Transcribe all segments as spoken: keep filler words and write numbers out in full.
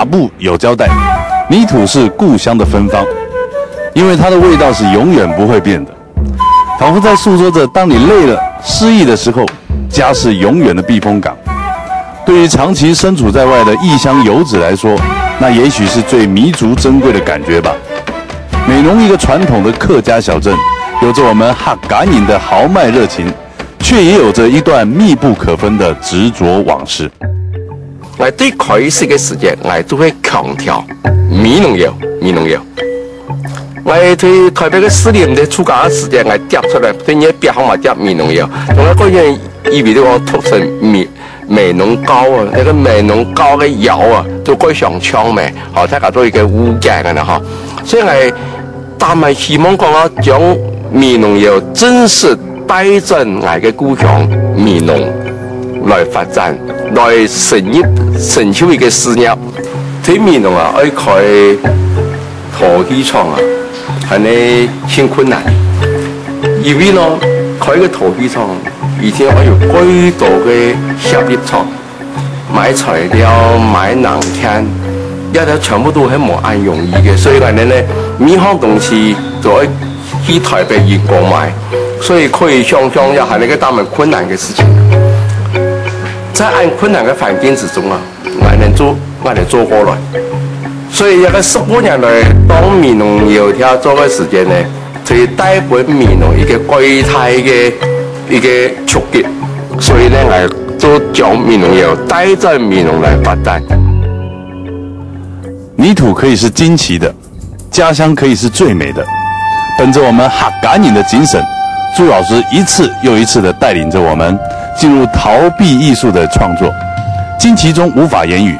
部有交代，泥土是故乡的芬芳，因为它的味道是永远不会变的，仿佛在诉说着，当你累了、失意的时候，家是永远的避风港。对于长期身处在外的异乡游子来说，那也许是最弥足珍贵的感觉吧。美浓一个传统的客家小镇，有着我们客家人的豪迈热情，却也有着一段密不可分的执着往事。 𠊎對開始个時節，𠊎就會強調美濃窯，美濃窯。𠊎對台北个士林个出家个時節，𠊎貼出來，對人別項嘛貼美濃窯。同𠊎講，以為就講讀成美美濃窯啊，該个美濃窯个窯啊，都蓋相像咩？吼，大家都一個誤解个呢吼。所以𠊎當然希望講啊，將美濃窯正式帶轉𠊎个故鄉美濃來發展，來成立成就一個事業。在美濃啊，愛開陶器廠啊，還係盡困難，因為呢，開個陶器廠一定愛有蓋多个協力廠。 買材料、買零件，這兜全部都係無恁容易个。所以𠊎等呢，每項東西都愛去台北人工買，所以可以想像一下那個多麼困難个事情。在恁困難个環境之中啊，𠊎等做，𠊎等做過來。所以這個十五年來，當美濃窯忒做个時間呢， 就係帶分美濃一個蓋大个一個衝擊，所以呢，𠊎就將美濃窯帶轉美濃來發展。泥土可以是驚奇的，家鄉可以是最美的。本着我们客家人的精神，朱老师一次又一次的带领着我们进入陶壁艺术的创作，惊奇中无法言语，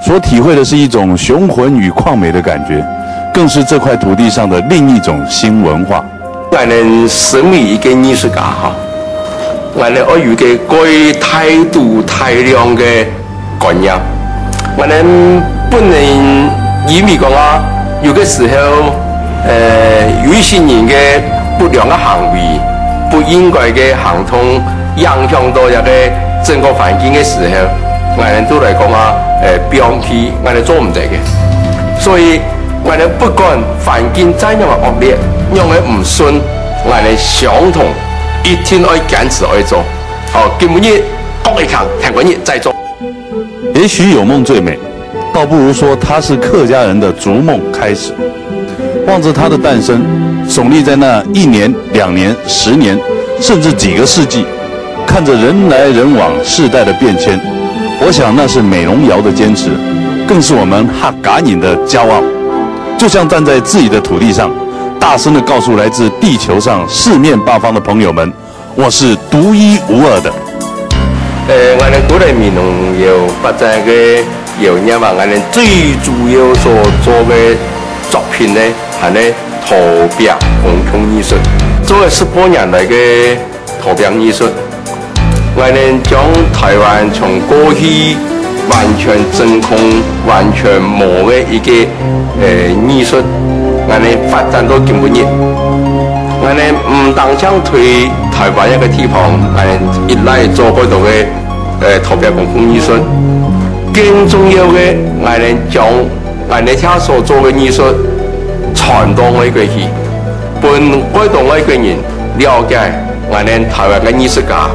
所体会的是一种雄浑与旷美的感觉，更是这块土地上的另一种新文化。 𠊎等身為一個藝術家哈，𠊎等愛有一個蓋大度大量个觀念。𠊎等不能因為講啊，有个時候，呃，有一些人个不良个行為、不應該个行動，影響到這個整個環境个時候，𠊎等都來講啊，呃，放棄，𠊎等做毋得个。所以 𠊎等不管環境再仰个惡劣，仰个毋順，𠊎等相同一定愛堅持愛做。好，今晡日各位看，聽過日再做。也许有梦最美，倒不如说它是客家人的逐梦开始。望着它的诞生，耸立在那一年、两年、十年，甚至几个世纪，看着人来人往、世代的变迁，我想那是美浓窑的坚持，更是我们客家人的骄傲。就像站在自己的土地上，大声地告诉来自地球上四面八方的朋友们，我是独一无二的。呃，𠊎等古代美浓窑发展个窑业啊，𠊎等最主要所做个作品呢，还係陶壁工艺艺术。做个十八年来个 陶壁艺术。𠊎等将台湾从过去完全真空、完全无个一个呃艺术，𠊎等发展到今晡日。𠊎等毋单淨对台湾一个地方，𠊎等一来做过多个呃陶壁工艺艺术，更重要个，𠊎等将 𠊎等這所做个艺术传到外国去，分外多外国人了解𠊎等台湾个艺术家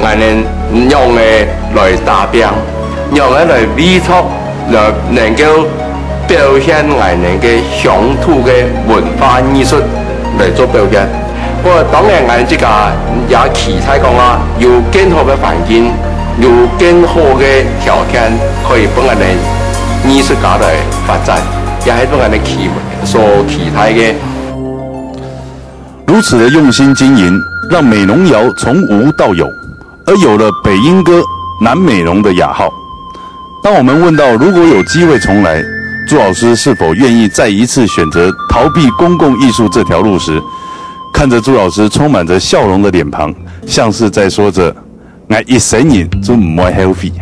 ，𠊎等仰仔来打拼，仰仔来委托，来能够表现𠊎等个乡土个文化艺术来做表现。 不过当然，𠊎自家也期待讲啊，有更好个环境，有更好个条件，可以分𠊎等艺术家来发展，也系分𠊎等期所期待个。如此的用心经营，让美浓窑从无到有，而有了北莺歌、南美浓的雅号。当我们问到如果有机会重来，朱老师是否愿意再一次选择逃避公共艺术这条路时，看着朱老师充满着笑容的脸庞，像是在说着：“𠊎一生人就毋会后悔。”